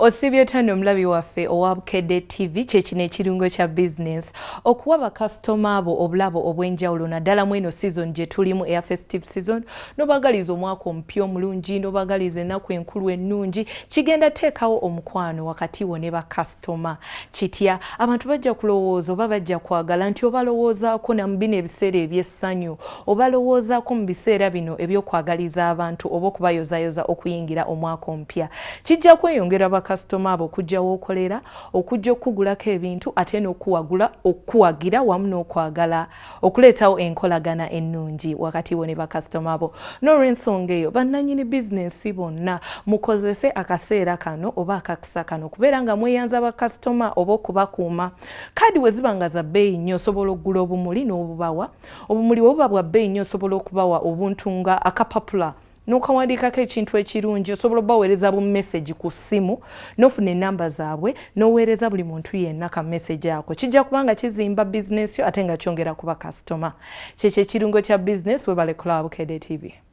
Osibye otya omulabi waffe owa Bukedde TV? Kyekino ekirungo kya bizinesi, okuwa bakasitoma abo obulabo obw'enjawulo, naddala mu eno season gye tulimu eya festive season, n'obagaliza omwaka omupya omulungi, n'obagaliza ennaku enkulu ennungi. Kigenda teekawo omukwano wakati wo ne bakasitoma. Kitya? Abantu bajja kulowooza oba bajja kwagala nti obalowoozaako na mu bino ebiseera eby'essanyu, obalowoozaako mu biseera bino ebyokwagaliza abantu oba okubayozayoza okuyingira omwaka omupya. Kijja kweyongera bakasitoma abo okujja w'okolera, okujja okukugulako ebintu, ate n'okuwagula, okukuwagira wamu n'okwagala okuleetawo enkolagana ennungi wakati wo ne bakasitoma bo. N'olwensonga eyo, bannannyini bizinensi bonna, mukozese akaseera kano oba akakisa kano okubeera nga mweyanza bakasitoma oba okubakuuma. Kaadi we ziba nga za bbeeyi nnyo, osobola okugula obumuli n'obubawa. Obumuli bwe buba bwa bbeeyi nnyo, osobola okubawa obuntu nga akapapula n'okawandiikako ekintu ekirungi. Osobola obaweereza bu message ku ssimu, n'ofuna enamba zaabwe, n'oweereza buli muntu yenna ka message ako. Kijja kubanga kizimba bizinesi yo ate nga kyongera kuba kasitoma. Kyekyo ekirungo kya bizinesi. Webale kulaba Bukedde TV.